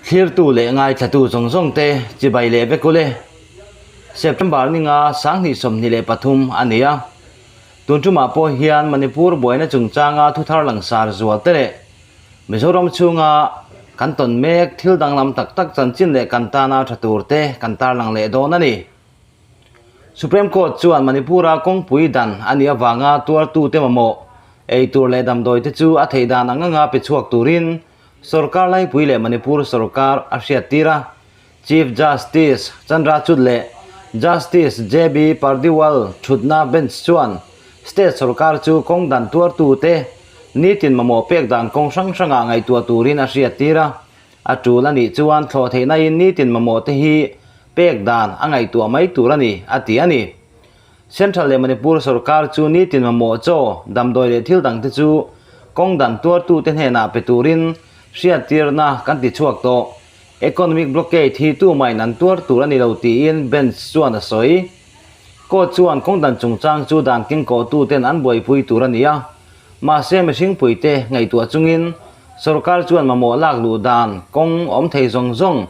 Thlirtu leh ngaithlatu zawng zawng te chibai leh vek ule. September ninga 2023 a ni a. Tun tumah pawh hian Manipur buaina chungchanga thuthar langsar zual te leh Mizoram chhunga kan tawn mek thil danglam tak tak chanchin leh kan tana tha tur te kan tarlang leh dawn a ni. Supreme Court chuan Manipur-a kawngpui dan a nih avanga tuartute mamawh ei tur leh damdawi te chu a theih dan ang anga pe chhuak turin Sorkar laipui leh Manipur sorkar a hriattir a. Chief Justice Chandrachud leh Justice JB Pardiwal thutna bench chuan state sorkar chu kawng dan tuartute nitin mamawh pek dan kawng hrang hrangah ngaihtuah turin a hriattir a. A tul a nih chuan thlawh theihnain nitin mamawh te hi pek dan a ngaihtuah mai tur a ni, a ti a ni. Central leh Manipur sorkar chu nitin mamawh chaw, damdawi leh thil dangte chu kawng dan tuartute hnenah pe turin hriattirna kan ti chhuak tawh. Economic blockade hi tumahin an tuar tur a ni lo tiin bench chuan a sawi. Court chuan kawng dan chungchang chu dan kengkawhtuten an buaipui tur a ni a. Mahse mihringpuite ngaihtuah chungin sorkar chuan mamawh lak luh dan kawng awm thei zawng zawng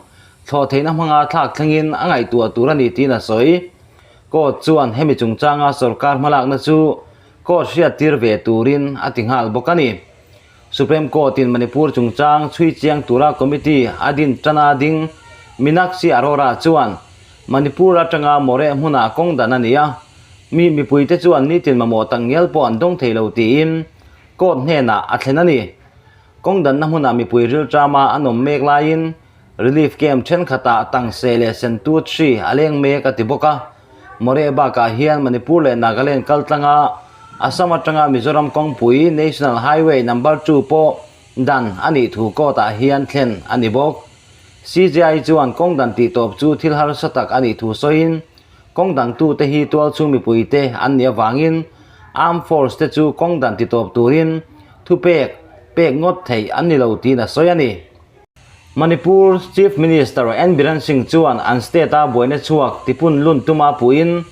thlawh theihna hmanga thlak thlengin a ngaihtuah tur a ni tiin a sawi. Court chuan hemi chungchanga sorkar hmalakna chu court hriattir ve turin a ti nghal bawk a ni. Supreme Court-in Manipur chungchang chhui chiang tura committee a din tana ding Meenakshi Arora chuan Manipur atanga Moreh hmunah kawng dan a ni a, mi mipuite chuan nitin mamawh tak ngial pawh an dawng thei lo tiin court hnenah a thlen a ni. Kawng danna hmunah mipui rilṭama an awm mek laiin Relief camp thenkhatah tangse leh sentu hri a leng mek a ti bawk a. Moreh bakah hian Manipur leh Nagaland kal tlanga Assam atanga Mizoram kawngpui National Highway Number 2 pawh dan a nih thu court ah hian thlen a ni bawk. CJI chuan kawng dan tih tawp chu thil harsa tak a nih thu sawiin kawng dangtute hi tualchhung mipuite an nih avangin Armed Force te chu kawng dan ti tawp turin thupek pek ngawt theih an ni lo tiin a sawi a ni. Manipur Chief Minister N Biren Singh chuan an state-a buaina chhuak tipun lun tuma puhin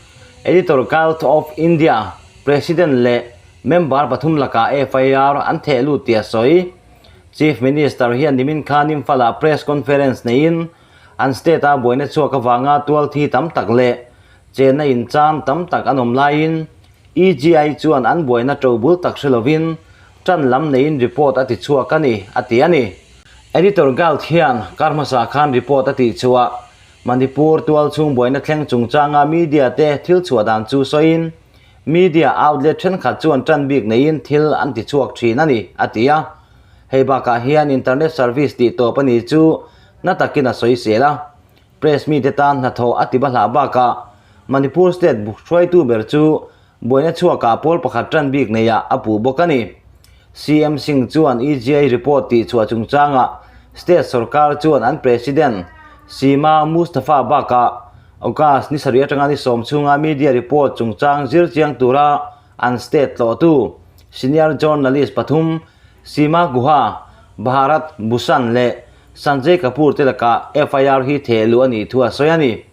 Editor Guild of India President leh member pathum lakah FIR an theh lut tih a sawi. Chief Minister hian nimin khan Imphal-ah press conference neiin an state-a buaina chhuak avanga tualthi tam tak leh chenna inchan tam tak an awm laiin EGI chuan an buaina to bul tak hre lovin tan lam neiin report a ti chhuak a ni, a ti a ni. Editor Guild hian kar hmasa khan report a tih chhuah Manipur tualchhung buaina thleng chungchanga media te thil chhuah dan chu sawiin media outlet thenkhat chuan tan bik neiin thil an ti chhuak thin a ni, a ti a. Hei bakah hian internet service tih tawp a ni chu na takin a sawi sel a. Press mite tan hnathawh a ti bahlah bakah Manipur state hruaitu ber chu buaina chhuakah pawl pakhat tan bik neiah a puh bawk a ni. CM Singh chuan EGI report tih chhuah chungchangah state sorkar chuan an president Seema Mustafa bakah August ni sarih atanga ni sawm chhunga media report chungchang zir chiang tura an state tlawhtu senior journalist pathum Seema Guha, Bharat Bhushan leh Sanjay Kapoor te lakah FIR hi theh luh a nih thu a sawi a ni.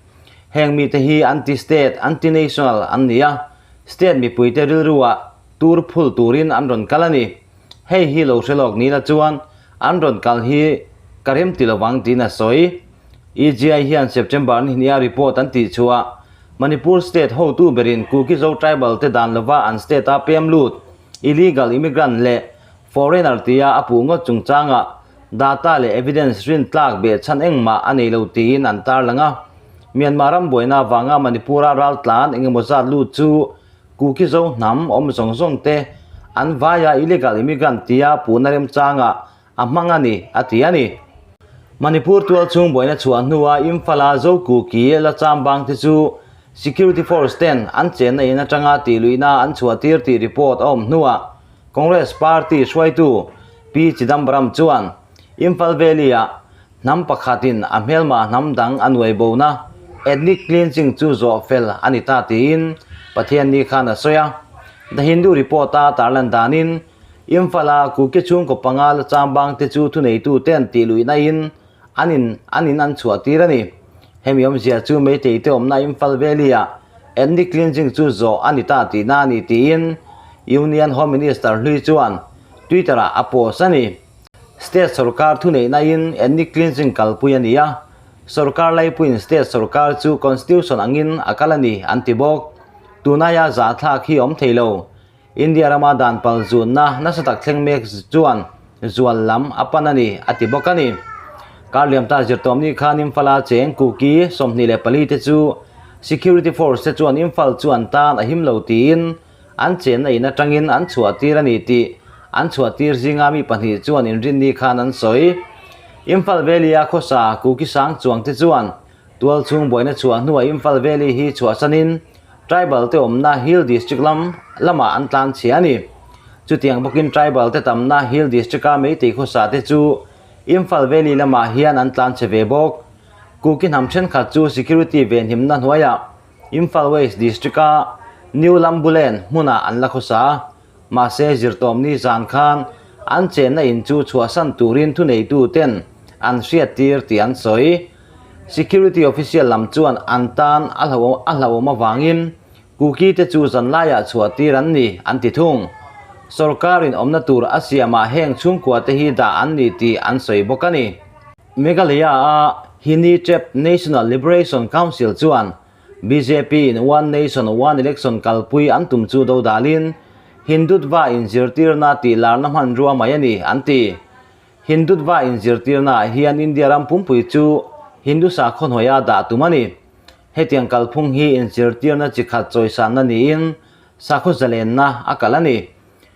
Heng mite hi anti-state, anti-national an ni a, state mipuite rilruah tur phul turin an rawn kal a ni. Hei hi lo hre lawk ni la chuan an rawn kal hi ka rem ti lovang tiin a sawi. EGI hian September ni hnia report an tih chhuah Manipur state hotu berin Kuki-Zo tribal te dan lova an state-a pem lut illegal immigrant leh foreigner tia a puh ngawt chungchangah data leh evidence rin tlak beh chhan engmah a nei lo tiin an tarlang a. Myanmar ram buaina avanga Manipur-a raltlan engemaw zat lut chu Kuki-Zo hnam awm zawng zawng te an vaia illegal immigrant tia puhna remchangah a hmang a ni, a ti a ni. Manipur tualchhung buaina chhuah hnua Imphal-a Zo Kuki la chambang te chu Security Force ten an chenna in atanga tihluihna an chhuahtir tih report a awm hnuah Congress party hruaitu P Chidambaram chuan Imphal Valley-ah hnam pakhatin a hmelma hnam dang a nuai bona ethnic cleansing chu zawh fel a ni ta tiin Pathianni khan a sawi a. The Hindu report-a tarlan danin Imphal-a Kuki chhungkaw panga la chambang te chu thuneitu ten tihluihna in an in an in an chhuah tir a ni. Hemi awmzia chu Meitei te awmna Imphal Valley-ah ethnic cleansing chu zawh a ni ta tihna a ni tiin Union Home Minister hlui chuan Twitter-ah a post a ni. State sorkar thuneihna-in ethnic cleansing kalpui a ni a, sorkar laipuiin state sorkar chu constitution angin a kal a ni an ti bawk. Tunaia zahthlak hi awm thei lo. India rama dan pal zunna nasa tak thleng mek chuan zual lam a pan a ni a ti bawk a ni. Karliamta zirtawmni khan Imphal-a cheng Kuki 24 te chu security force te chuan Imphal chu an tan a him lo tiin An chenna in atangin an chhuahtir a ni tih an chhuahtir zinga mi pahnih chuan inrinni khan an sawi. Imphal Valley-a khawsa Kuki sang chuang te chuan tual chhung buaina chhuah hnuah Imphal Valley hi chhuahsanin Tribal te awmna Hill District lam lamah an tlan chhia a ni. Chutiang bawkin Tribal te tamna Hill District-a Meitei khawsa te chu Imphal Valley lamah hian an tlan chhe ve bawk. Kuki hnam thenkhat chu security venhimna hnuaiah Imphal West District-a New Lambulen hmunah an la khawsa a, mahse zirtawmni zan khan an chenna in chu chhuahsan turin thuneituten an hriattir tih an sawi. Security official lam chuan an tan a hlauhawm avangin Kuki te chu zanlaiah chhuahtir an ni an ti thung. Sorkarin awmna tur a siamah heng chhungkua te hi dah an ni tih an sawi bawk a ni. Meghalaya-a Hini Trep National Liberation Council chuan BJP-in One Nation One Election kalpui an tum chu dodalin Hindutva inzirtirna tih larna hmanrua mai a ni, an ti. Hindutva inzirtirnaah hian India ram pumpui chu Hindu sakhaw hnuaia dah tum a ni. Hetiang kalphung hi inzirtirna chi khat chawisanna niin sakhaw zalenna a kal a ni.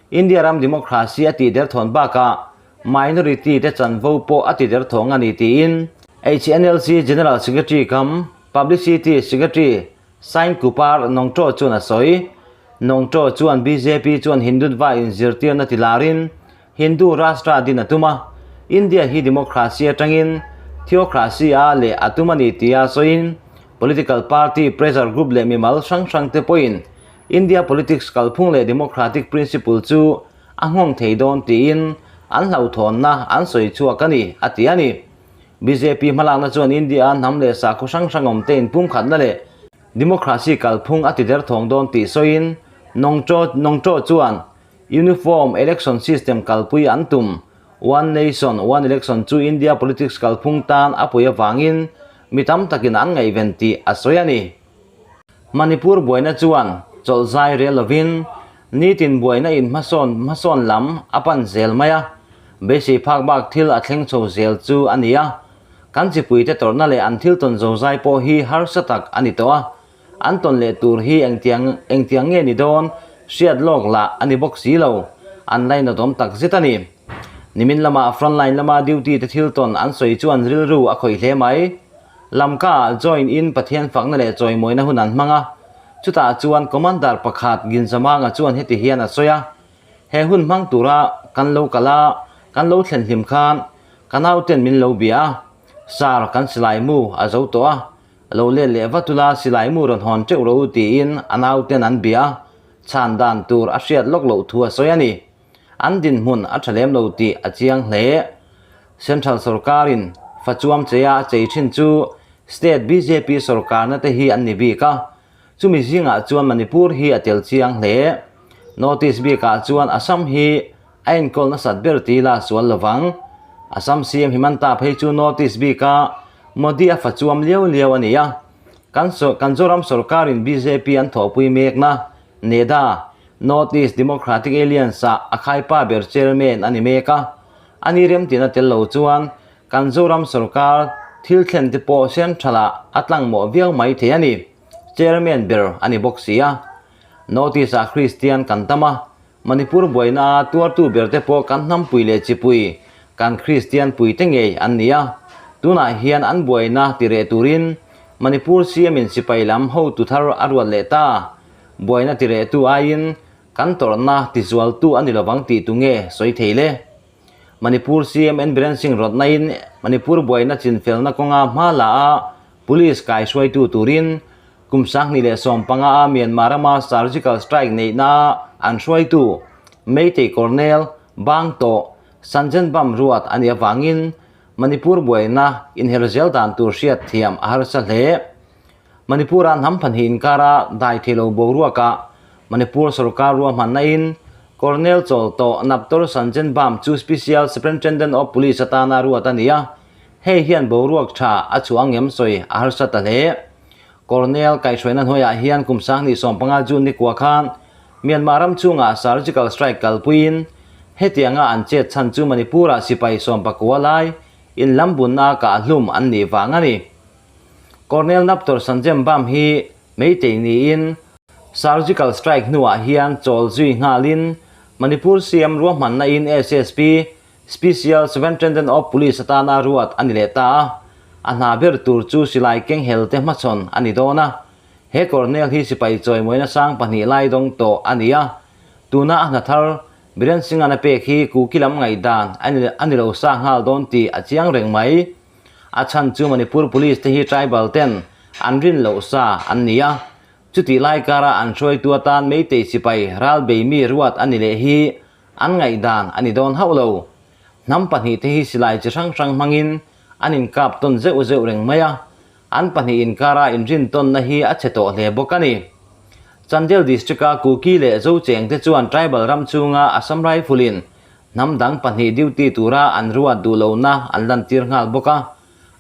India ram democracy a tih derthawn bakah Minority te chanvo pawh a ti derthawng a ni tiin HNLC General Secretary kam Publicity Secretary Sain Kupar Nongṭaw chuan a sawi. Nongṭaw chuan bjp chuan Hindutva inzirtirna ti larin Hindu Rashtra din a tum a, India hi democracy atangin theocracy a leh a tum a ni tia sawiin political party, pressure group leh mimal hrang hrang te pawhin India politics kalphung leh democratic principle chu a nghawng thei dawn tiin an hlauhthawnna an sawi chhuak a ni, a ti a ni. Bjp hmalakna chuan India-a hnam leh sakhaw hrang hrang awmte inpumkhatna leh democracy kalphung a ti derthawng dawn tih sawiin Nongchaw Nongchaw chuan Uniform Election System kalpui an tum One Nation, One Election chu India politics kalphung tan a pawi avangin mi tam takin an ngaihven tih a sawi a ni. Manipur buaina chuan chawlh zai rel lovin nitin buaina in hmasawn hmasawn lam a pan zel mai a, beisei phak bak thil a thleng chho zel chu a ni a. Kan chipuite tawrhna leh an thil tawn zo zai pawh hi harsa tak a ni tawh a, an tawn leh tur hi engtiang engtiang nge ni dawn hriat lawk lah a ni bawk si lo, an lainawtawm tak zet a ni. Nimin lama frontline lama duty te thil tawn an sawi chuan rilru a khawih hle mai. Lamka ah join in Pathian fakna leh chawimawina hun an hmang a, chutah chuan Commander pakhat Ginzamanga chuan heti hian a sawi a, He hun hmang tura kan lo kal a, kan lo thlen hlim khan ka nauten min lo bia a, Sir kan silai mu a zo tawh a, lo let leh vat ula silai mu rawn hawn teuh rawh u tiin a nauten an bia a, chhan dan tur a hriat lawk loh thu a sawi a ni. An dinhmun a tha lem lo tih a chiang hle. Central sorkarin fachuam cheia a chei thin chu state bjp sorkarna te hi an ni bik a, chumi zingah chuan Manipur hi a tel chiang hle. Notice bikah chuan Assam hi a enkawl nasat ber ti la sual lovang. Assam CM Himanta phei chu notice bika Modi a fachuam liau liau a ni a. Kan kan Zoram sorkarin bjp an thawhpui mekna NEDA, North East Democratic Alliance-ah a khaipa ber chairman a ni mek a. A ni remtina tel lo chuan kan Zoram sorkar thil thlen te pawh Central-ah a tlang mawh viau mai thei a ni. Chairman ber a ni bawk si a. North East-ah Kristian kan tam a, Manipur buaina tuartu ber te pawh kan hnampui leh chipui, kan Kristian pui te ngei an ni a. Tunah hian an buaina ti reh turin Manipur CM-in sipai lam hotu thar a ruat leh ta. Buaina ti rehtu aiin kan tawrhna tizualtu a ni lovang tih tu nge sawi thei le? Manipur CM N Biren Singh rawtnain Manipur buaina chinfelna kawnga hma la a Police kaihruaitu turin kum 2015 a Myanmar rama surgical strike neihna an hruaitu Meitei Colonel Bang tawh Sanjenbam ruat a nih avangin Manipur buaina inher zel dan tur hriat thiam a harsa hle. Manipur-a hnam pahnih inkara dai thei lo boruakah Manipur sorkar ruahmanna in Colonel chawl tawh Naptor Sanjenbam chu Special Superintendent of Police atana ruat a ni a, hei hian boruak tha a chhuah angem sawi a harsa ta hle. Colonel kaihhruaina hnuaiah hian kum 2015 June nikua khan Myanmar ram chhungah surgical strike kalpuiin hetianga an chet chhan chu Manipur-ah sipai 19 lai inlambunna kah hlum an nih vang a ni. Colonel Naptor Sanjenbam hi Meitei niin Surgical strike hnuah hian chawl zui nghalin Manipur CM ruahmanna in SSP, Special Superintendent of Police atana ruat a ni leh ta a, a hna ber tur chu silai keng hel te hmachhawn a ni dawn a. He Colonel hi sipai chawimawina sang pahnih lai dawng tawh a ni a, tuna a hna thar Biren Singh-a'n a pek hi Kuki lam ngaihdan a ni lo sa nghal dawn tih a chiang reng mai. A chhan chu Manipur Police te hi tribal ten an rin loh sa an ni a, Chutih lai kara an hruaitu atan Meitei sipai ral beimi ruat a ni leh hi an ngaihdan a ni dawn hauh lo. Hnam pahnihte hi silai chi hrang hrang hmangin an inkap tawn zeuh zeuh reng mai a, an pahnih inkara inrintawnna hi a chhe tawh hle bawk a ni. Chandel District-a Kuki leh Zochengte chuan tribal ram chhunga Assam Rifle-in hnam dang pahnih duty tura an ruat duh lohna an lantir nghal bawk a,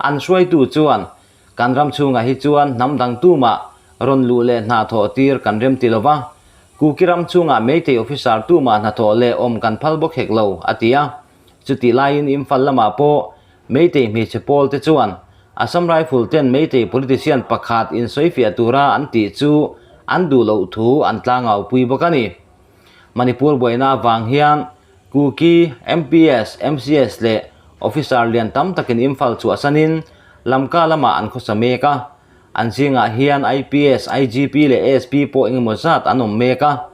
an hruaitu chuan Kan ram chhungah hi chuan hnam dang tumah rawn luh leh hna thawh tir kan rem ti lova, Kuki ram chhungah Meitei officer tumah hna thawh leh awm kan phal bawk hek lo, a ti a. Chutih laiin Imphal lamah pawh Meitei hmeichhe pawl te chuan Assam Rifle ten Meitei politician pakhat insawifiah tura an tih chu an duh loh thu an tlangaupui bawk a ni. Manipur buaina avang hian Kuki, MPS, MCS leh officer lian tam takin Imphal chhuahsanin Lamka lamah an khawsa mek a. An zingah hian IPS, IGP leh ASP pawh engemaw zat an awm mek a.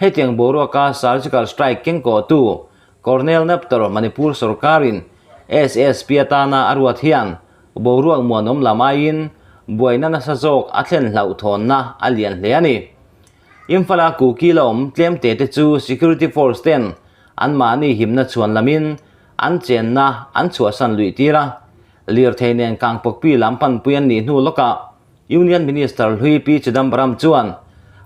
Hetiang boruaka surgical strike kengkawhtu Colonel Naptor Manipur sorkarin SSP atana a ruat hian boruak muanawm lam aiin buaina nasa zawk a thlen hlauhthawnna a lian hle a ni. Imphal-a Kuki la awm tlemte te chu security force ten anmahni himna chhuan lamin an chenna an chhuahsan luih tir a, lirthei nen Kangpokpi lam panpui an nih hnu lawkah Union Minister Hlui P Chidambaram chuan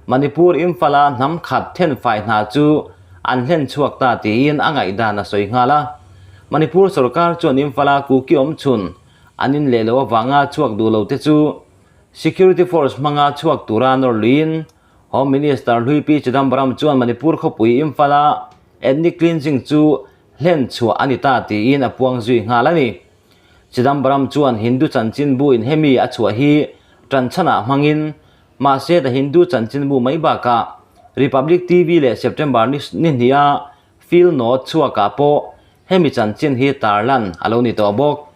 Manipur Imphal-a hnam khat thenfai hna chu an hlen chhuak ta tiin a ngaihdan a sawi nghal a. Manipur sorkar chuan Imphal-a Kuki awm chhun an inleh loh avanga chhuak duh lo te chu Security force hmanga chhuak tura nawr luiin Home Minister Hlui P Chidambaram chuan Manipur khawpui Imphal-a ethnic cleansing chu hlen chhuah a ni ta tiin a puang zui nghal a ni. Chidambaram chuan Hindu chanchinbu in hemi a chhuah hi tanchhanah hmangin mahse The Hindu chanchinbu mai bakah Republic TV leh September ni hniha Field Note chhuakah pawh hemi chanchin hi tarlan a lo ni tawh bawk.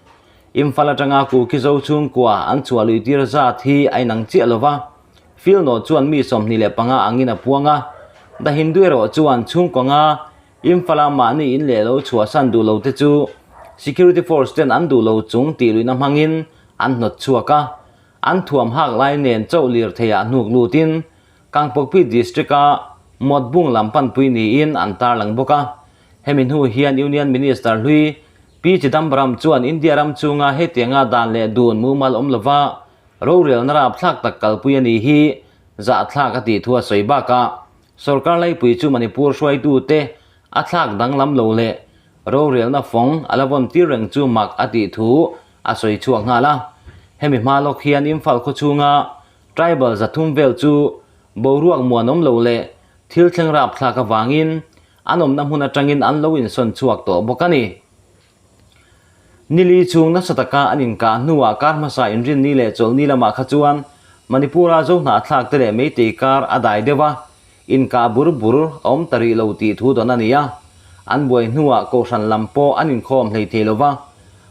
Imphal atanga Kuki-Zo chhungkua an chhuah luih tir zat hi a inang chiah lo va, Field Note chuan mi 25 angin a puang a, The Hindu erawh chuan chhungkaw nga Imphal-a mahni in leh lo chhuahsan duh lo te chu Security Force ten an duh lo chung tih luihna hmangin an hnawt chhuak a, an thuam hak lai nen chauh lirtheiah hnuk lutin Kangpokpi District-a Mawtbung lam panpui niin an tarlang bawk a. Hemi hnu hian Union Minister hlui P Chidambaram chuan India ram chunga hetianga dan leh dun mumal awm lova rorelna rapthlak tak kalpui a ni hi zahthlak a tih thu a sawi bakah sorkar laipui chu Manipur hruaitute a thlak danglam lo leh rorelna fawng a la vawn tir reng chu mak a tih thu a sawi chhuak nghal a. Hemi hma lawk hian Imphal khawchhunga Tribal 300 vel chu boruak muanawm lo leh thil thleng rapthlak avangin an awmna hmun atangin an lo insawn chhuak tawh bawk a ni. Nili chhung nasa taka an inkah hnuah kar hmasa inrinni leh chawlhni lamah kha chuan Manipur-a Zohnahthlak te leh Meitei kar a dai deuh a, inkah bur bur a awm ta rih lo tih thu dawn a ni a. An buai hnuah Kohhran lam pawh an inkhawm hlei thei lo va.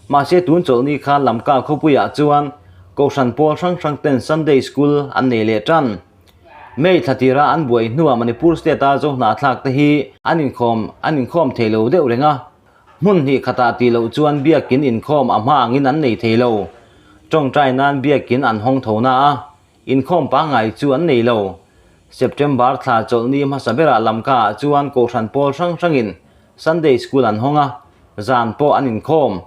Mahse tun chawlhni khan Lamka khawpuiah chuan Kohhran pawl hrang hrang ten Sunday School an nei leh tan. May thla tira an buai hnuah Manipur State-a Zohnahthlak te hi an inkhawm an inkhawm thei lo deuh reng a. Hmun hnih khatah tih loh chuan biakin inkhawm a hma angin an nei thei lo. Tawngtai nan biakin an hawng tho na a, inkhawm pangngai chu an nei lo. September thla chawlhni hmasa berah Lamka ah chuan Kohhran pawl hrang hrangin Sunday School an hawng a, zan pawh an inkhawm.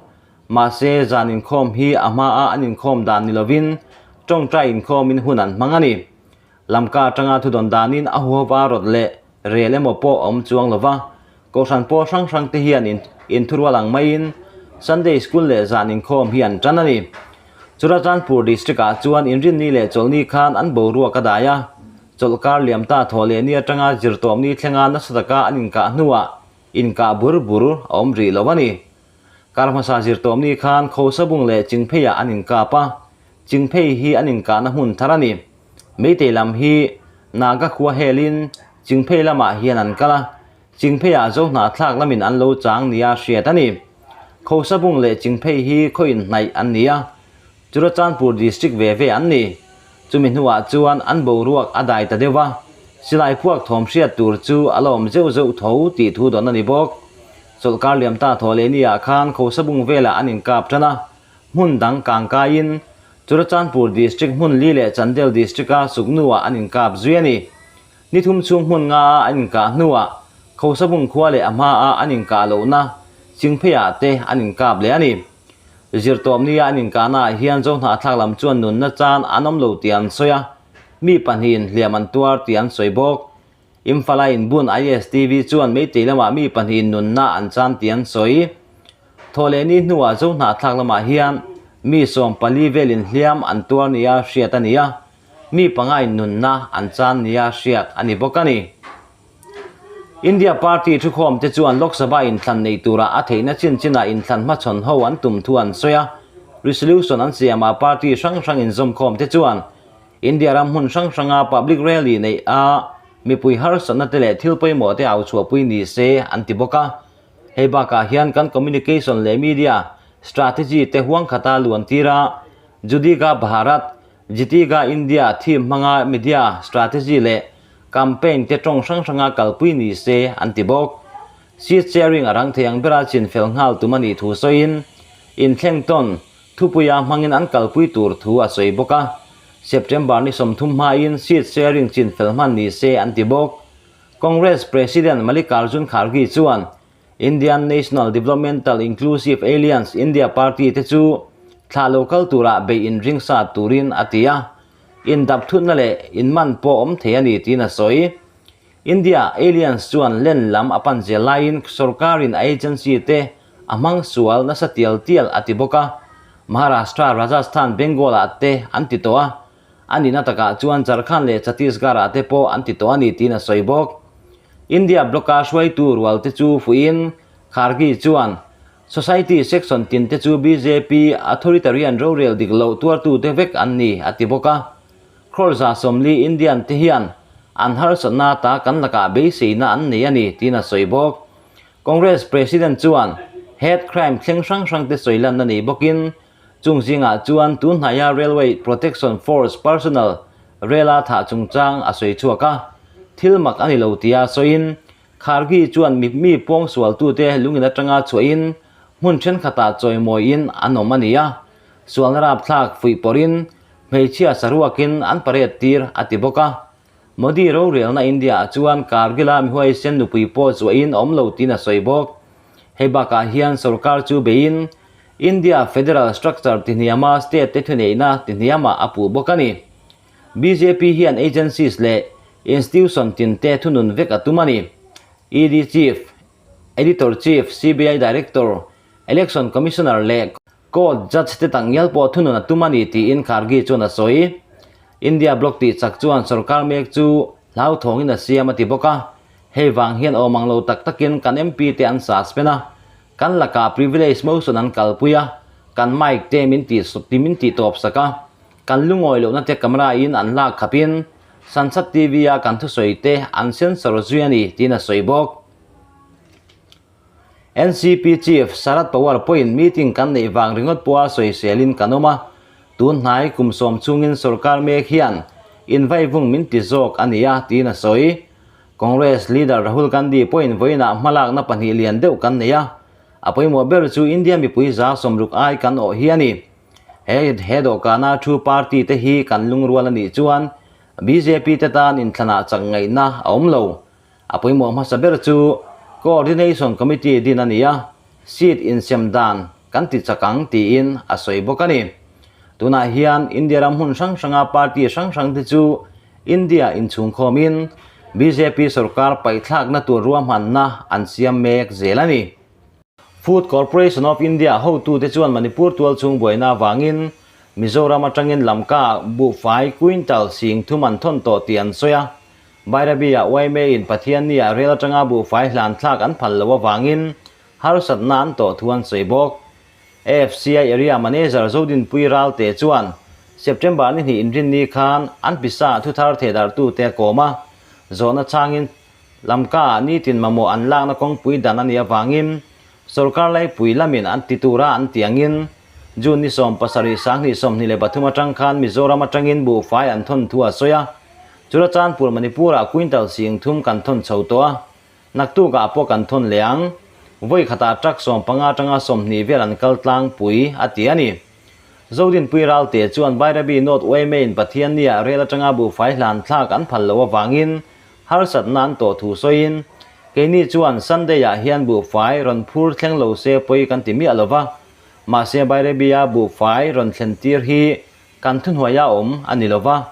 Mahse, zan inkhawm hi a hmaa an inkhawm dan ni lovin tawngtai inkhawmin hun an hmang a ni. Lamka atanga thudawn danin a huhova rawt leh. Rel emaw pawh a awm chuang lo va, Kohhran pawl hrang hrang te hian inthurual ang maiin Sunday School leh zan inkhawm hi an tan a ni. Churachandpur District ah chuan Inrinni leh Chawlhni khan an boruak a dai a, chawlhkar liam ta thaw leh ni atanga zirtawpni thlenga nasa taka an inkah hnuah inkah bur bur a awm rih lo a ni. Kar hmasa zirtawpni khan Khosabung leh Chingpheiah an inkap a, Chingphei hi an inkahna hmun thar a ni. Meitei lam hi Naga khua helin Chingphei lamah hian an kal a, Chingpheiah Zohnahthlak lamin an lo chang nia hriat a ni. Khosabung leh Chingphei hi khaw inhnaih an ni a, Churachandpur District ve ve an ni. Chumi hnuah chuan an boruak a dai ta deuh a, silai puak thawm hriat tur chu a la awm zeuh zeuh tho tih thu dawn a ni bawk. Chawlhkar liam ta thaw leh niah khan Khosabung velah an inkap tan a, hmun dang kang kaiin Churachandpur District hmun li leh Chandel District-a Suknu-ah an inkap zui a ni. Ni thum chhung hmun nga-a an inkah hnuah Khosabung khua leh a hmaa an inkah lohna Chingpheiah te an inkap leh a ni. Zirtawpnia an inkahnaah hian Zohnahthlak lam chuan nunna chan an awm lo tih an sawi a, mi pahnihin hliam an tuar tih an sawi bawk. Imphal-a inbun ISTV chuan Meitei lamah mi pahnihin nunna an chan tih an sawi. Thawhlehni hnuah Zohnahthlak lamah hian mi 14 velin hliam an tuar nia hriat a ni a, mi pangain nunna an chan nia hriat a ni bawk a ni. India party thukhawm te chuan Lok Sabha inthlan nei tura a theihna chin chinah inthlan hmachhawn ho an tum thu an sawi a, resolution an siamah party hrang hrang inzawmkhawm te chuan India ram hmun hrang hranga public rally neih a mipui harsatna te leh thil pawimawh te au chhuahpui ni se an ti bawk a. Hei bakah hian kan communication leh media strategy te huang khata luan tir a, Judiga Bharat, Jitiga India theme hmanga media strategy leh campaign te tawng hrang hranga kalpui ni se an ti bawk. Seat sharing a rang thei ang bera chin fel nghal tum a nih thu sawiin inthleng tawn Thupuia hmangin an kalpui tur thu a sawi bawk a, September ni 30 hmain seat sharing chin fel hman ni se an ti bawk. Congress President Mallikarjun Kharge chuan Indian National Developmental Inclusive Alliance India party te chu thla lo kal turah beih inring sa turin a ti a, indap thutna leh inman pawh awm thei a ni tiin a sawi. India Alliance chuan len lam a pan zel laiin sorkarin a agency te a hmang sual nasa tial tial a ti bawk a, Maharashtra, Rajasthan, Bengal ah te an ti tawh a, a nihna takah chuan Jharkhand leh Chhattisgarh ah te pawh an ti tawh a ni tiin a sawi bawk. India bloc-a hruaitu rual te chu fuihin Kharge chuan Society section tin te chu bjp authoritarian rorel dik loh tuartute vek an ni a ti bawk a. Crore 40 Indian te hian an harsatna ta kan lakah beiseina an nei a ni tiin a sawi bawk. Congress President chuan hate crime thleng hrang hrang te sawi lanna nei bawkin chung zingah chuan tun hnaia Railway Protection Force personnel rela thah chungchang a sawi chhuak a, thil mak a ni lo tia sawiin Kharge chuan mi mi pawngsualtute lungin atanga chhuahin hmun thenkhatah chawimawiin an awm a ni a, sualna rapthlak fuih pawrhin hmeichhia saruakin an parade tir a ti bawk a. Modi rorelna India-ah chuan Kargil-a mihuaisen nupui pawh chuahin a awm lo tiin a sawi bawk. Hei bakah hian sorkar chu beiin India federal structure tihniama state te thuneihna tihniamah a puh bawk a ni. Bjp hian agencies leh institution tinte thunun vek a tum a ni. ED Chief, Editor Chief, CBI Director, Election Commissioner leh Court Judge te takngial pawh thunun a tum a ni tiin Kharge chuan a sawi. India bloc tih chak chuan sorkar mek chu hlauthawngin a siam a ti bawk a, hei vang hian awm ang lo tak takin kan MP te an suspend a, kan lakah privilege motion an kalpui a, kan mic te min tih min tih tawp sak a, kan lungawi lohna te camera in an lak khapin Sansad TV a kan thusawi te an censor zui a ni tiin a sawi bawk. NCP Chief Sharad Pawar pawhin meeting kan neih vang ringawt pawha sawiselin kan awm a, tun hnai kum sawm chungin sorkar mek hian invaivung min ti zawk a ni a, tiin a sawi. Congress leader Rahul Gandhi pawhin vawiinah hmalakna pahnih lian deuh kan nei a, a pawimawh ber chu India mipui 60 ai kan awh hi a ni. He he dawhkana thu party te hi kan lungrual a nih chuan bjp te tan inthlanah chak ngaihna a awm lo. A pawimawh hmasa ber chu Coordination Committee din a ni a, seat insem dan kan ti chak ang tiin a sawi bawk a ni. Tunah hian India ram hmun hrang hranga party hrang hrang te chu India inchhungkhawmin Bjp sorkar paihthlakna tur ruahmanna an siam mek zel a ni. Food Corporation of India hotute chuan Manipur tualchhung buaina avangin Mizoram atangin Lamka buhfai quintal sing thum an thawn tawh tih an sawi a. Bairabi-ah YMA-in Pathianni-ah rel atanga buhfai hlan thlak an phal loh avangin harsatna an tawh thu an sawi bawk. AFCI Area Manager Zodinpui Ralte chuan September ni hnih inrinni khan an pisa thuthar thehdarhtute a kawm a, zawhna changin Lamka ah nitin mamawh an lakna kawngpui dan a nih avangin sorkar laipui lamin an ti tura an tih angin June ni 70 2023 atang khan Mizoram atangin buhfai an thawn thu a sawi a. Churachandpur Manipur ah quintal sing thum kan thawn chho tawh a, naktuk ah pawh kan thawn leh ang. Vawi khatah truck 15 atanga 20 vel an kal tlangpui a ti a ni. Zodinpui Ralte chuan Bairabi North yma in Pathianni ah rel atanga buhfai hlan thlak an phal loh avangin Harsatna an tawh thu sawiin, Keini chuan Sunday-ah hian buhfai rawn phur thleng lo se pawi kan ti miah lo va, mahse Bairabia buhfai rawn thlen tir hi kan thuhnuaia awm a ni lo va,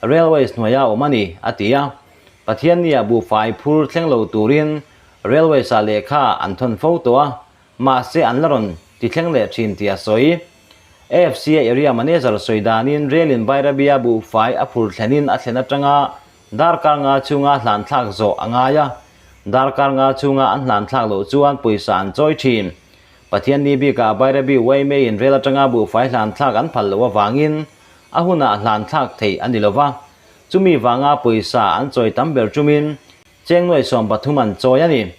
Railways hnuaia awm a ni, a ti a. Pathiannia buhfai phur thleng lo turin Railways-ah lehkha an thawn fo tawh a, mahse an la rawn ti thleng leh thin tih a sawi. AFC-a area manager sawi danin Rail-in Bairabia buhfai a phur thlenin a thlen atanga Darkar nga chhunga hlan thlak zawh a ngai a, darkar nga chhunga an hlan thlak loh chuan pawisa an chawi thin. Pathianni bikah Bairabi YMA-in rel atanga buhfai hlan thlak an phal loh avangin a hunah hlan thlak theih a ni lo va, chumi vanga pawisa an chawi tam ber chumin cheng nuai 13 an chawi a ni.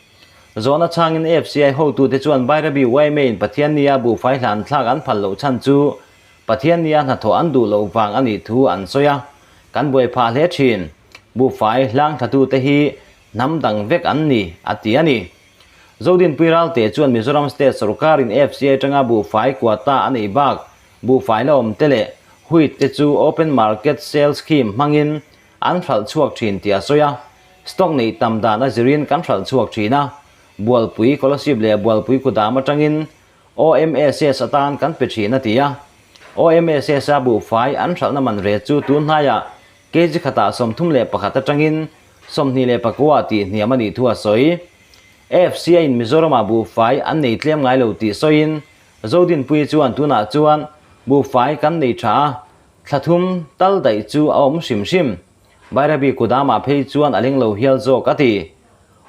Zawhna chhangin FCI hotute chuan Bairabi YMA-in Pathiannia buhfai hlan thlak an phal loh chhan chu Pathiannia hnathawh an duh loh vang a nih thu an sawi a, kan buai phah hle thin. Buhfai hlang thlatute hi hnam dang vek an ni, a ti a ni. Zodinpui Ralte chuan Mizoram State sawrkarin FCI atanga buhfai quota a neih bak buhfai la awm te leh wheat te chu open market sale scheme hmangin an hralh chhuak thin tih a sawi a. Stock neih tam dan a zirin kan hralh chhuak thin a, Bualpui Kolasib leh Bualpui Kudam atangin OMSS atan kan pe thin a ti a. OMSS a buhfai an hralhna man ve chu tun hnaiah kg khatah 31 atangin 24 tih hniam a nih thu a sawi. AFC a in Mizoramah buhfai an nei tlem ngai lo tih sawiin Zodinpuii chuan tunah chuan buhfai kan nei tha a, thla thum tal daih chu a awm hrim hrim. Bairabi Kudamah phei chuan a leng lo hial zawk a ti.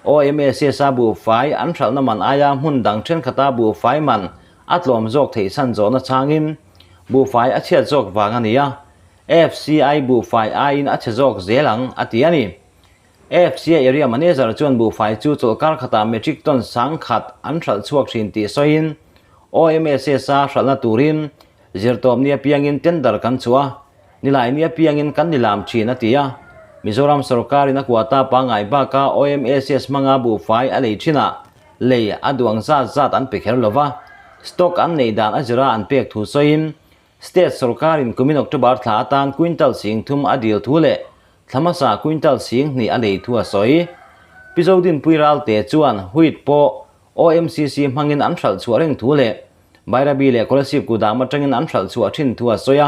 OMSS-a buhfai an hralhna man aia hmun dang thenkhat-a buhfai man a tlawm zawk theih chhan zawhna changin buhfai a chhiat zawk vang a ni a, FCI buhfai aiin a chhe zawk zel ang, a ti a ni. FCI Area Manager chuan buhfai chu chawlhkar khatah metric ton 10,000 an hralh chhuak thin tih sawiin OMSS-a hralhna turin zirtawpni apiangin tender kan chhuah a, Nilai ni apiangin kan nilam thin a ti a, Mizoram sorkarin a quota pangngai baka OMSS hmanga buhfai a lei thinah lei a duang zat zat an pe kher lova, stock an neih dan a zira an pek thu sawiin state sorkarin kumin October thla atan quintal 3000 a dil thu leh thla hmasa quintal 2000 a lei thu a sawi. Pi Zodinpui Ralte chuan wheat pawh OMCC hmangin an hralh chhuah reng thu leh Bairabi leh Kolasib kudam atangin an hralh chhuah thin thu a sawi a,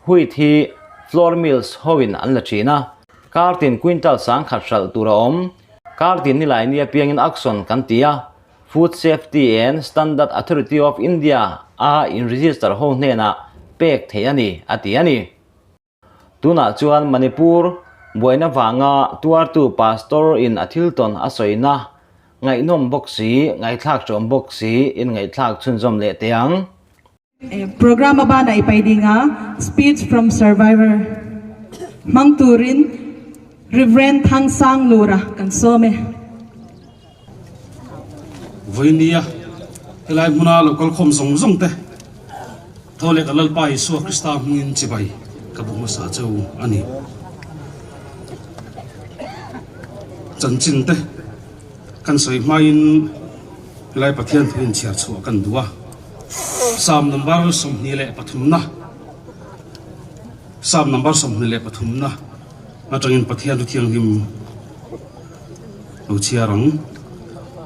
wheat hi flour mills hoin an la thin a, kartin quintal 10,000 hralh tur a awm. Kartin nilai ni apiangin auction kan ti a, Food Safety and Standard Authority of India a in register ho hnenah pek theih a ni, a ti a ni. Tunah chuan Manipur buaina vanga tuartu Pastor in a thil tawn a sawina ngaihnawm bawk si, ngaihthlak ṭawm bawk si in ngaihthlak chhunzawm leh teh ang. Programme a banah i pai ding a, Speech from Survivor hmang turin Rev. Thangsang Lura kan sawm e. Vawinia helai hmuna lo kalkhawm zawng zawng te tho leh ka Lalpa Isua Krista hmingin chibai ka bu hmasa cheu a ni. Chanchin te kan sawi hmain helai Pathian thu inchhiar chhuah kan duh a, Psalm number 23 na Psalm number 23 na atangin Pathian thu thianghlim Lo chhiar ang.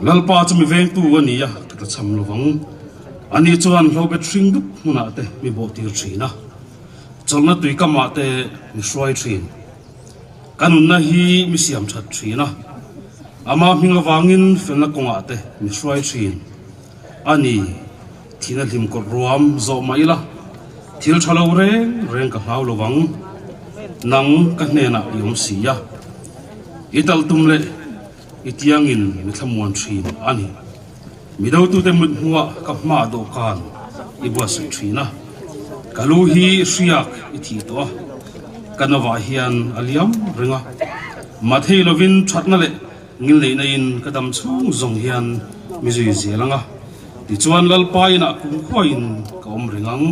Lalpa chu mi vengtu a ni a, ka ta cham lo vang. Ani chuan hlobet hring dup hmunah te mi bawhtir thin a, chawlhna tuikamah te mi hruai thin. Ka nunna hi mi siam that thin a, ama hming avangin felna kawngah te mi hruai thin a ni. Thina hlim kawt ruam zawh mah ila, thil tha lo reng reng ka hlau lo vang. Nang ka hnenah i awm si a, i talh tum leh i tiangin mi thlamuan thin a ni. Mi dotute mut hnuah ka hma dawhkan i buatsaih thin a, ka lu hi hriak i thih tawh a, ka novah hian a liam reng a. Mathei lovin thatna leh ngilneihna in ka dam chhung zawng hian mi zui zel ang a, tichuan Lalpa inah kumkhuain ka awm reng ang.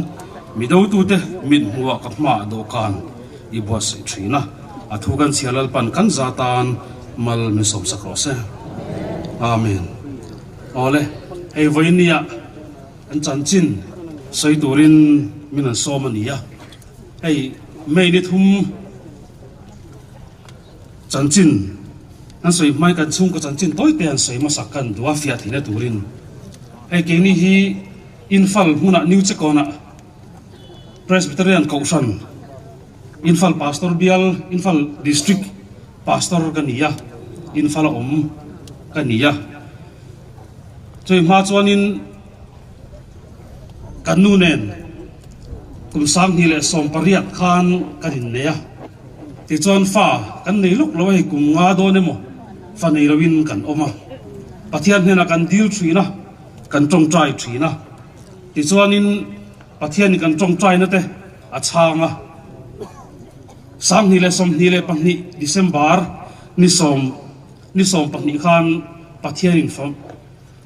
Mi dotute mit hmuah ka hma dawhkan i buatsaih thin a, a thu kan chhia Lalpan kan za tan mal min sawmsak rawh se. Amen. Awle, hei vawinia an chanchin sawi turin min an sawm a ni a. Hei May ni thum chanchin an sawi hmai kan chhungkaw chanchin tawi te an sawi hmasak kan duh a fiah theihna turin. Hei keini hi Imphal hmunah New Chekawnah Presbyterian Kohhran Imphal Pastor Bial Imphal District Pastor ka ni a, Imphal a awm ka ni a. Chumi hma chuanin ka nu nen kum 2018 khan kan innei a, tichuan fa kan nei lawk lo a hei kum nga dawn emaw fa nei loin kan awm a, Pathian hnenah kan dil thin a, kan tawngtai thin a, tichuanin Pathianin kan tawngtaina te a chhang a. 2022 December ni sawm ni 12 khan Pathianin fa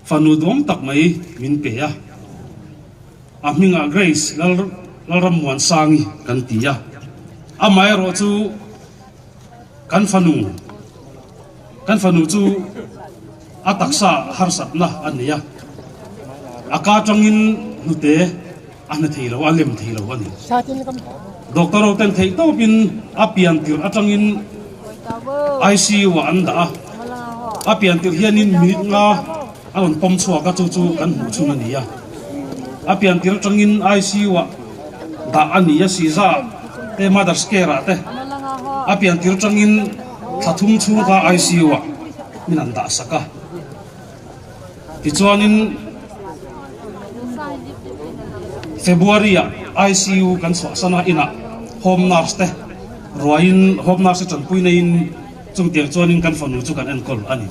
fanu duam tak mai min pe a. A hmingah Grace Lal Lalrammuansangi kan ti a. Amaherawh chu kan fanu kan fanu chu a taksa harsatna a nei a, a ka atangin hnute a hna thei lo, a lem thei lo a ni. Doctor ho ten theih tawpin a pian tirh atangin ICU ah an dah a, a pian tirh hianin minute nga a rawn pawm chhuak a, chu chu kan hmuh chhun a ni a. A pian tirh atangin ICU ah dah a ni a, Siza te Mother's Care ah te a pian tirh atangin thla thum chhung kha ICU ah min an dah sak a. Tichuanin February ah ICU kan chhuahsan a, inah home nurse te ruaiin home nurse te tanpui neiin chungtiang chuanin kan fanu chu kan enkawl a ni.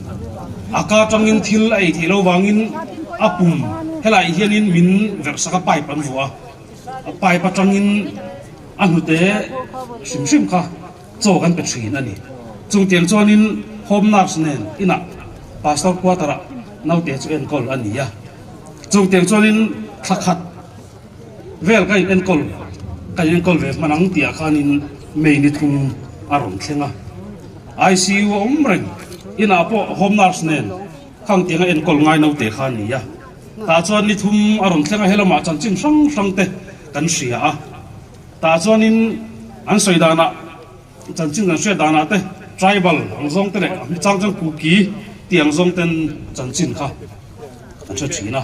A ka atangin thil a ei theih lo vangin a pum helai hianin min verh sak a, pipe an vuah a, a pipe atangin a hnute hrim hrim kha chaw kan pe thin a ni. Chungtiang chuanin home nurse nen inah pastor quarter ah naute chu enkawl a ni a. Chungtiang chuanin thla khat vel ka in enkawl ka in enkawl ve hman ang tih ah khanin May ni thum a rawn thleng a. ICU a awm reng inah pawh home nurse nen khangtianga enkawl ngai naute kha a ni a. Tah chuan ni thum a rawn thleng a, helamah chanchin hrang hrang te kan hria a. Tah chuanin an sawi danah, chanchin kan hriat danah te tribal ang zawng te leh a hmi chang chuan Kuki tih ang zawng ten chanchin kha an hre thin a.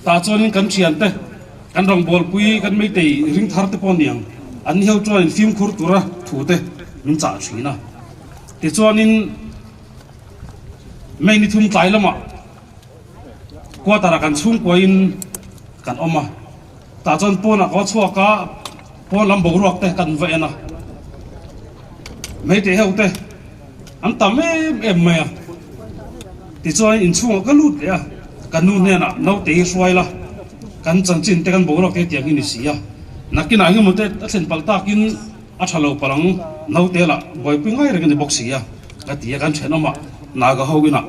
Tah chuanin kan thian te, kan rawngbawlpui, kan meitei ring thar te pawh niang an ni ho chuanin fimkhur tura thu te min chah thin a. Tichuanin May ni thum tlai lamah quarter ah kan chhungkuain kan awm a. Tah chuan pawnah ka va chhuak a, pawn lam boruak te kan va en a, hmeichhe ho te an tam em em mai a, tichuan inchhungah ka lut leh a, ka nu hnenah naute hi hruai la, kan chanchin te kan boruak te tiang hi ni si a, nakinah engemaw te a thlen palh takin a tha lo palh ang, naute lah buaipui ngai reng a ni bawk si a, ka ti a, kan thenawmah Naga ho inah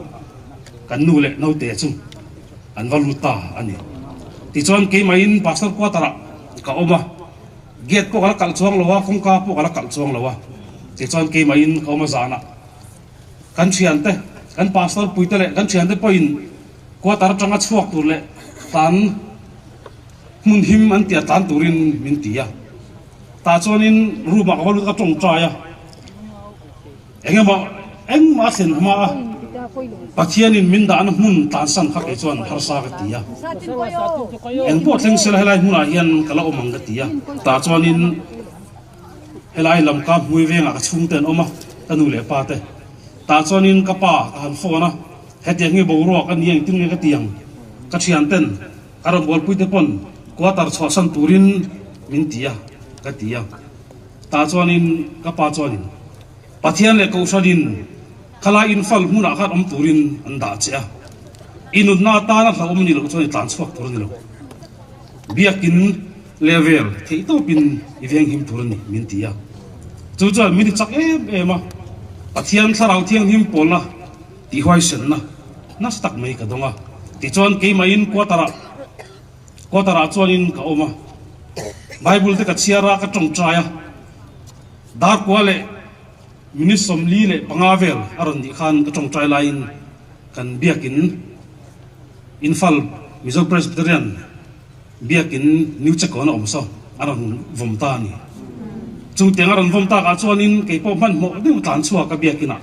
kan nu leh naute chu. An va lut ta a ni. Tichuan keimahin Pastor quarter ah ka awm a, gate pawh ka la kalh chuang lo a, kawngka pawh ka la kalh chuang lo a. Tichuan keimahin ka awm a zanah kan thiante, kan pastor puite leh kan thiante pawhin quarter atanga chhuak tur leh tlan hmun him an tia tlan turin min ti a. Tah chuanin room ah ka va lut a, ka tawngtai a. Engemaw engmah a thlen hma a, Pathianin min dahna hmun tlansan kha kei chuan harsa ka ti a. Engpawh thleng sela helai hmunah hian ka la awm ang ka ti a. Tah chuanin helai lamka hmui vengah ka chhungte an awm a. ka nu leh pa te. Tah chuanin ka pa ka han phone a, hetiang hi boruak a ni engtin nge ka ti ang? Ka thian ten ka rawn bualpui te pawn quarter chhuahsan turin min ti a ka ti a. Tah chuanin ka pa chuanin Pathian leh Kohhranin khalai infal hmunah khan awm turin an dah che a, i nunna atana hlauhawm a nih loh chuan i tlan chhuak tur a ni lo. Biakin level theih tawpin i venghim tur a ni min ti a. Chu chuan min ti chak em em a, Pathian Thlarau Thianghlim pawlna tihhuaisenna nasa tak mai ka dawng a. Tichuan keimahin quarter-ah quarter-ah chuanin ka awm a, Bible te ka chhiar a, ka tawngtai a, Darkua leh minute 45 vel a rawn nih khan ka tawngtai laiin kan biakin Imphal Mizo Presbyterian biakin New Chekawn a awm saw a rawn vawm ta a ni. Chutiang a rawn vawm takah chuanin kei pawh hmanhmawh deuh tlan chhuak a biakinah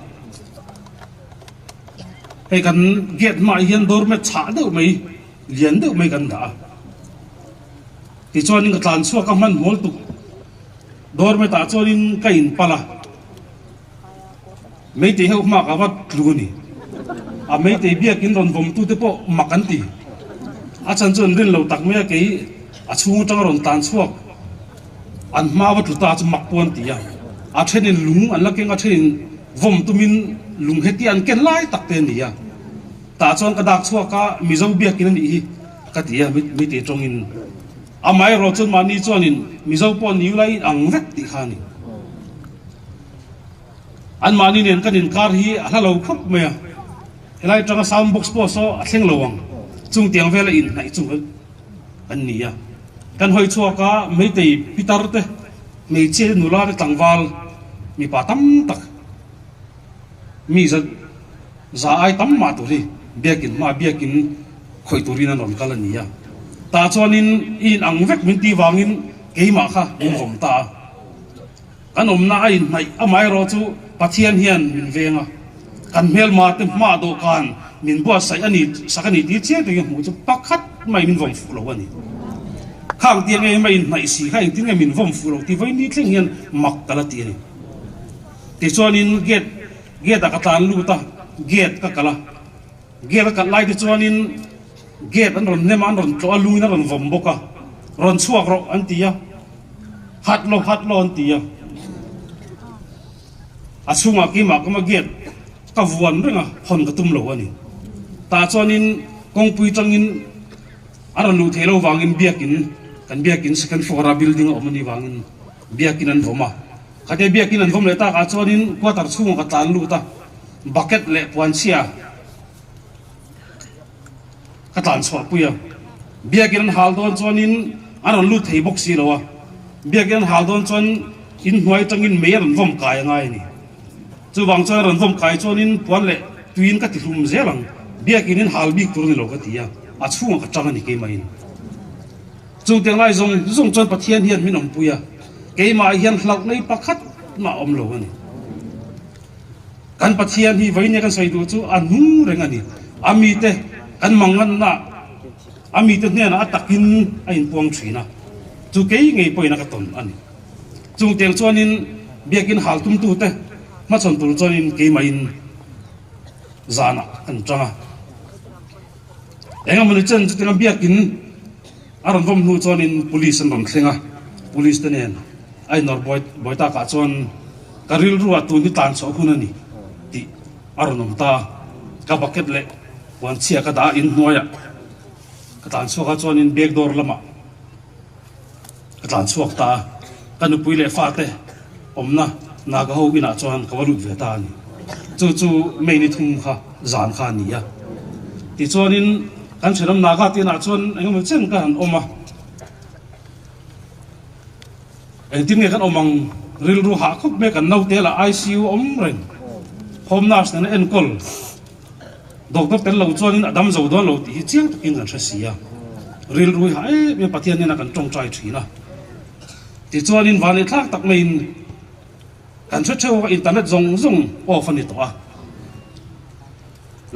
hei kan gate hmaah hian doormat chhah deuh mai lian deuh mai kan dah a. Tichuanin ka tlan chhuak a hmanhmawl tuk Doormat ah chuanin ka in palh a, Meitei ho hma ka va tlu a ni. A Meitei biakin rawn vawm tu te pawh mak an ti. A chhan chu an rin lo tak mai a, kei a chhung atanga rawn tlan chhuak an hma va tlu ta chu mak pawh an ti a. A thenin lung an la keng a, thenin vawm tumin lung heti an ken lai tak te a ni a. Tah chuan ka dak chhuak a, Mizo biakin a nih hi ka ti a, Meitei tawngin. Amaherawh chuan mahni chuanin Mizo pawh ni ula in ang vek tih kha a ni. Anmahni nen kan inkar hi a hla lo khawp mai a, helai atanga sound box pawh saw a thleng lo ang, chung tiang vela inhnaih chu kan ni a. Kan hawi chhuak a, Meitei pitar te, hmeichhia te, nula te, tlangval mipa tam tak mi za Za ai tam mah tur hi biakin hma biakin khawih turin an rawn kal a ni a. Tah chuanin i in ang vek min tih vangin keimah kha min vawm ta a. Kan awmna a inhnaih amaherawh chu Pathian hian min veng a, kan hmelma te hma dawhkan min buatsaih a ni sak a ni tih chiang takin hmuh chu pakhat mai min vawm fuh lo a ni. Khang tiang nge mai inhnaih si kha engtin nge min vawm fuh lo tih vawiin ni thleng hian mak ka la ti a ni. Tichuanin gate Gate ah ka tlan lut a, gate ka kalh a, gate a kalh lai te chuanin gate an rawn nem a, an rawn tlawh a, luin a rawn vawm bawk a, rawn chhuak rawh an ti a, hat lo hat lo an ti a, a chhungah keimah ka ma gate ka vuan reng a, hawn ka tum lo a ni. Tah chuanin kawngpui tangin a rawn luh theih loh vangin biakin kan biakin second floor a building a awm a nih vangin biakin an vawm a. Khatia biakin an vawm leh takah chuanin quarter chhungah ka tlan lut a, bucket leh puanchhia ka tlan chhuah pui a. Biakin an hal dawn chuanin an rawn lut thei bawk si lo a, biakin an hal dawn chuan inhnuai atangin mei a rawn vawm kai a ngai a ni. Chuvang chuan a rawn vawm kai chuanin puan leh tuiin ka ti hlum zel ang, biakin in hal bik tur a ni lo ka ti a, a chhungah ka tang a ni keimahin. Chutiang lai zawng zawng chuan Pathian hian min awmpui a, keimah hian hlauh nei pakhat mah a awm lo a ni. Kan Pathian hi vawiin kan sawi duh chu a hnung reng a ni. A mite kan manganna, a mite hnenah a takin a inpuang thin a, chu kei ngei pawhin a ka tawn a ni. Chungtiang chuanin biakin hal tumtute hmachhawn tur chuanin keimahin zanah kan tang a. Eng emawni chen chutianga biakin a rawn vawm hnu chuanin police an rawn thleng a, police te nen a inawr buai buai takah chuan ka rilruah tun hi tlan chhuah hun a ni tih a rawn awm ta a, ka bucket leh puanchhia ka dah a inhnuaiah ka tlan chhuak a chuanin back door lamah Ka tlan chhuak ta a, ka nupui leh fate awmna Naga ho inah chuan ka va lut ve ta a ni. Chu chu May ni thum kha zan kha a ni a. Tichuanin kan thenawm Naga te inah chuan eng emaw chen ka han awm a. Engtin nge kan awm ang rilru hah khawp mai kan naute lah ICU awm reng home nurse nena enkawl. Doctor tel lo chuanin a dam zo dawn lo tih hi chiang takin kan hre si a, rilrui hah em em Pathian hnenah kan tawngtai thin a. Tichuanin vanlei thlak tak maiin kan hre theuh a, internet zawng zawng off a ni tawh a.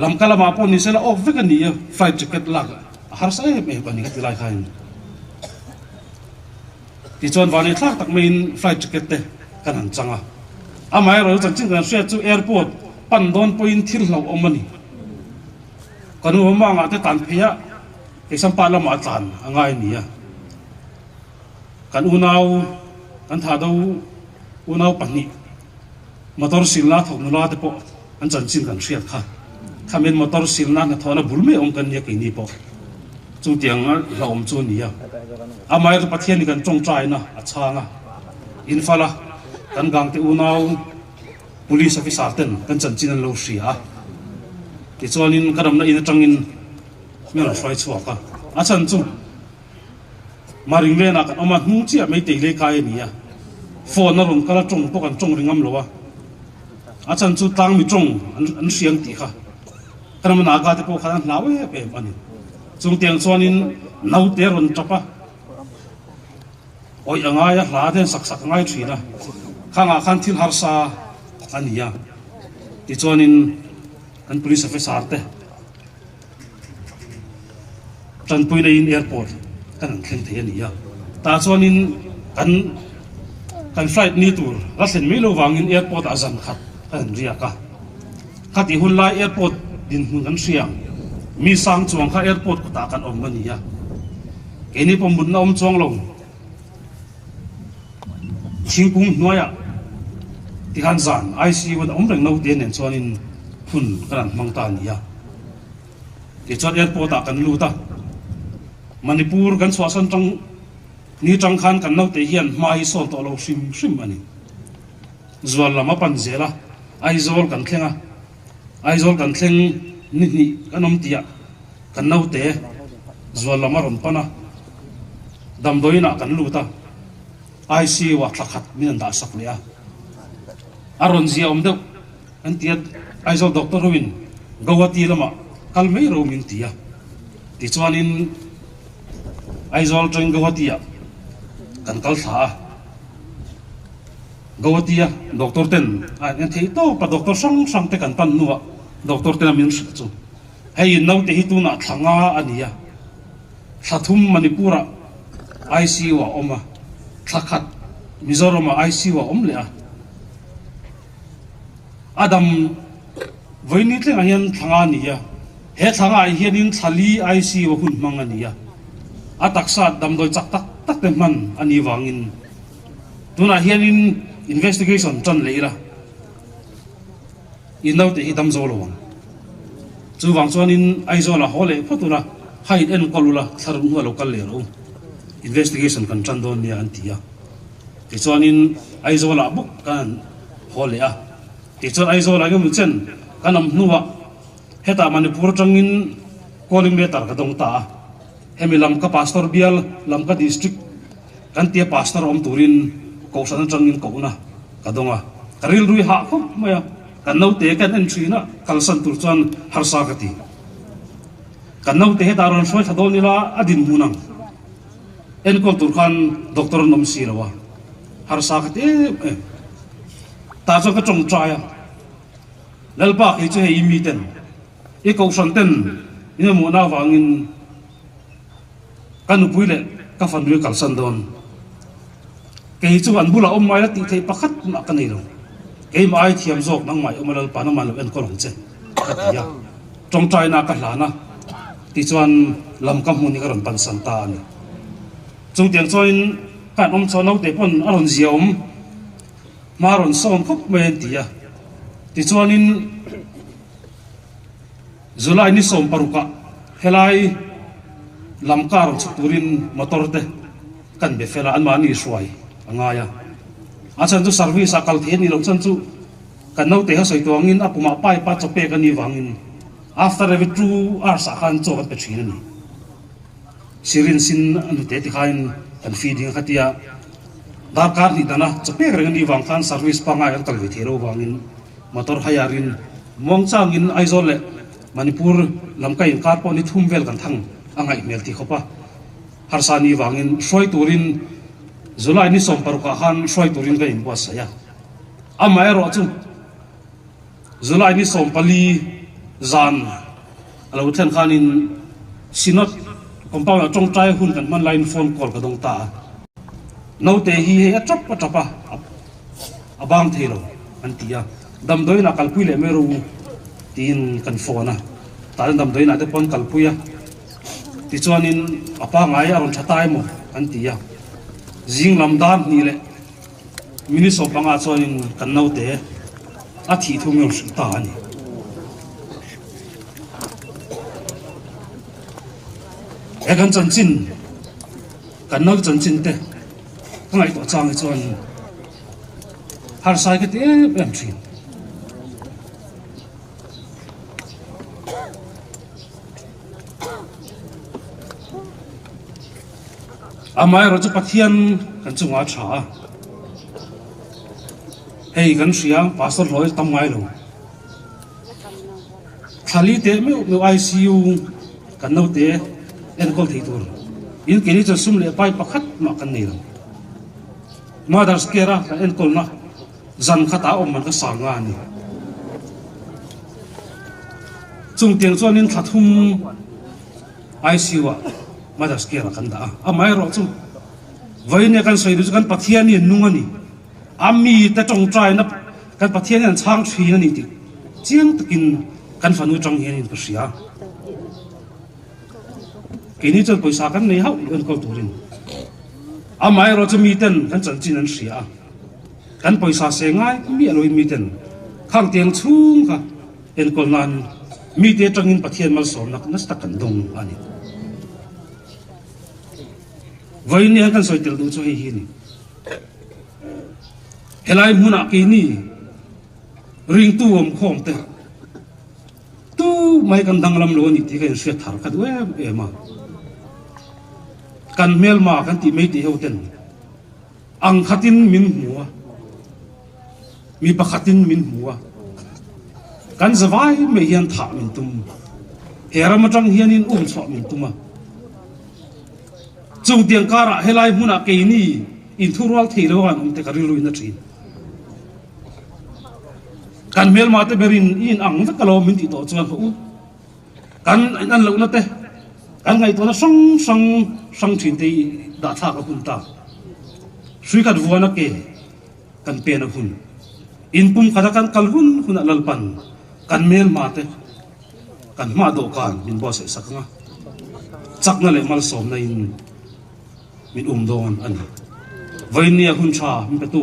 Lamka lamah pawh ni sela off vek a ni a, flight ticket lak a harsa em em a ni ka ti lai khain. Tichuan vanlei thlak tak maiin flight ticket te kan han chang a. Amaherawhchu chanchin kan hriat chu airport pan dawn pawhin thil hlauhawm a ni. Ka nu mangah te tlan phei a, Keisampa lamah a tlan a ngai a ni a. Kan unau, kan thahdo unau pahnih motor silna thawk nula te pawh an chanchin kan hriat kha. Khamin motor silna hnathawhna bul mai awm kan nia keini pawh chutiang a hlauhawm chu a ni a. Amaherawhchu Pathian hi kan tawngtaina a chhang a, infal a, kan gangte unau police officer ten kan chanchin an lo hria a. Tichuanin ka ramna in atangin min rawn hruai chhuak a, a chhan chu Maring lenah kan awm a, hnung chiah mai tei lei kai a ni a, phone a rawn kal a, tawng pawh kan tawng ri ngam lo a, a chhan chu tlang mi tawng an hriang tih kha ka ram naga te pawh khan an hlau em em a ni. Chungtiang chuanin naute a rawn tap a, awih a ngai a, hla te an sak sak a ngai thin a, khangah khan thil harsa a ni a, tichuanin kan police officer te. Tanpui neiin airport kan han thleng thei a ni a, tah chuanin kan kan flight ni tur la thlen mai lo vangin airport ah zan khat kan han riak a, khatih hun lai airport dinhmun kan hria ang, mi sang chuang kha airport kawtah kan awm a ni a, keini pawh mutna awm chuang lo thingkung hnuaiah tikhan zan ICU an awm reng naute nen chuanin hun kan han hmang ta a ni a. Tichuan airport ah kan lut a, Manipur kan chhuahsan tang ni tang khan kan naute hian hma hi sawn tawh lo hrim hrim a ni. Zual lam a pan zel a, Aizawl kan thleng a, Aizawl kan thleng ni hnih kan awm tih ah kan naute zual lam a rawn pan a, damdawiin ah kan lut a, ICU ah thla khat min an dah sak leh a, a rawn zia awm deuh. An ti a, Aizawl doctor ho in Guwahati lamah kal mai ro min ti a, tichuanin Aizawl atangin Guwahati ah kan kal thla a, Guwahati a doctor ten a en thei tawp a, doctor hrang hrang te kan pan hnuah doctor ten a min hrilh chu hei naute hi tunah thla nga a ni a, thla thum Manipur ah ICU ah a awm a, thla khat Mizoram ah ICU ah a awm leh a. A dam vawiin tlengah hian thla nga a ni a, he thla ngaah hianin thla li ICU a hun hmang a ni a, a taksa damdawi chak tak tak te hman a nih vangin tunah hianin investigation tan leh ila i naute hi dam zo lo ang. Chuvang chuanin Aizawl-ah haw leh phawt ula, ha in enkawl ula, thla ruk hnuah lo kal leh rawh u, investigation kan tan dawn nia an ti a. Tichuanin Aizawlah bawk kan han haw leh a, tichuan Aizawlah eng emaw chen kan awm hnuah hetah Manipur atangin calling letter ka dawng ta a, hemi lam ka pastor bial lam ka district kan tia pastor awm turin kohhran atangin kohna ka dawng a, ka rilrui hah khawp mai a, kan naute kan en thin a, kalsan tur chuan harsa ka ti. Kan naute hetah rawn hruai thla dawn ila a dinhmun ang. Enkawl tur khan doctor an awm si lo a, harsa ka ti em em. Tah chuan ka tawngtai a, Lalpa kei chu hei i miten, i kohhran ten min mamawhna avangin ka nupui leh ka fanui a kalsan dawn. Kei chu an bulah awm mai la tih theih pakhat mah ka nei lo. Keimah ai thiam zawk nangmah i awm a Lalpa nangmah lo enkawl ang che ka ti a. Tawngtaina ka hlan a, tichuan lam ka hmun hi ka rawn pansan ta a ni. Chungtiang chuanin ka han awm chho naute pawn a rawn zia awm hma rawn sawn khawp mai an ti a. Tichuanin July ni 16 ah helai lam ka rawn chhuk turin motor te kan be fel a, anmahni hruai a ngai a. A chhan chu service ah kal thei a nih loh chhan chu Kan naute kha sawi tuangin a pumah pipe a chaw pek a nih vangin after every two hours ah khan chaw kan pe thin a ni. Syringe in a hnute ti khain kan feeding a khatia darkar hnih dana chaw pek reng a nih vang khan service pangngai kan kal ve thei lo vangin motor hire in muangchangin Aizawl leh Manipur lam ka inkar pawh ni thum vel kan thang a ngaih hmel ti khawp a harsa nih vangin hruai turin July ni 16 ah khan hruai turin ka inbuatsaih a. Amaherawh chu July ni 14 zan a lo thlen khanin Synod compound ah tawngtai hun kan hman laiin phone call ka dawng ta a. Naute hi hei a tap a tap a, a bang thei lo. an ti a, damdawiin ah kalpui leh mai rawh u tiin kan phone a, tah chuan damdawiin ah te pawh an kalpui a, tichuanin a pangngai a rawn tha ta emaw an ti a, zing lam dar hnih leh minute 15 chuanin kan naute a thih thu min rawn hrilh ta a ni. He kan chanchin, kan naute chanchin te ka ngaihtuah chang hi chuan harsai ka ti em em thin. Amaherawhchu Pathian kan chungah a tha a, hei kan hria Pastor hlawh hi tam ngai lo. Thlali teh meuh meuh ICU kan naute enkawl thei tur in keini chuan sum leh pai pakhat mah kan nei lo. Mother's Care a kan enkawlna zan khatah a awm man ka sang nga a ni. Chung tiang chuanin thla thum ICU ah Mother's Care ah kan dah a, amaherawh chu vawiin kan sawi duh chu kan Pathian hi a nung a ni. A mite tawngtaina kan Pathian hian chhang thin a ni tih chiang takin kan fanu tang hianin ka hria. Keini chuan pawisa kan nei hauh lo enkawl turin. Amaherawh chu miten kan chanchin an hria a, kan pawisa se ngai miah loin miten khang tiang chhung kha enkawl nan mite atangin Pathian malsawmna nasa tak kan dawng a ni. Vawiin hian kan sawi tel duh chu hei hi a ni. Helai hmunah keini ringtu awm khawm te tu mai kan danglam lo a ni tih ka inhriat thar ka duh em em a. Kan hmelma kan tih mai tih ho ten ang khatin min hmu a, mi pakhatin min hmu a, kan zavai mai hian thah min tum, he ram atang hianin um chhuah min tum a. Chung tiang karah helai hmunah keini inthurual thei lo an awm te ka rilru in a thin. Kan hmelma te berin i in ang vek alawm min tih tawh chuan haw u. Kan in an lohna te, kan ngaihtuahna hrang hrang hrang thin te hi dah thlak a hun ta. Hrui khat vuana ke kan pen a hun. In pum khata kan kal hun hunah Lalpan kan hmelma te Kan hma dawhkan min buatsaih sak ang a, chakna leh malsawmna in min um dawn a ni. Vawinia hun tha min petu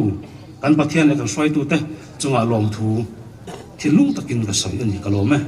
kan Pathian leh kan hruaitute chungah lawmthu thinlung takin ka sawi a ni, ka lawm e.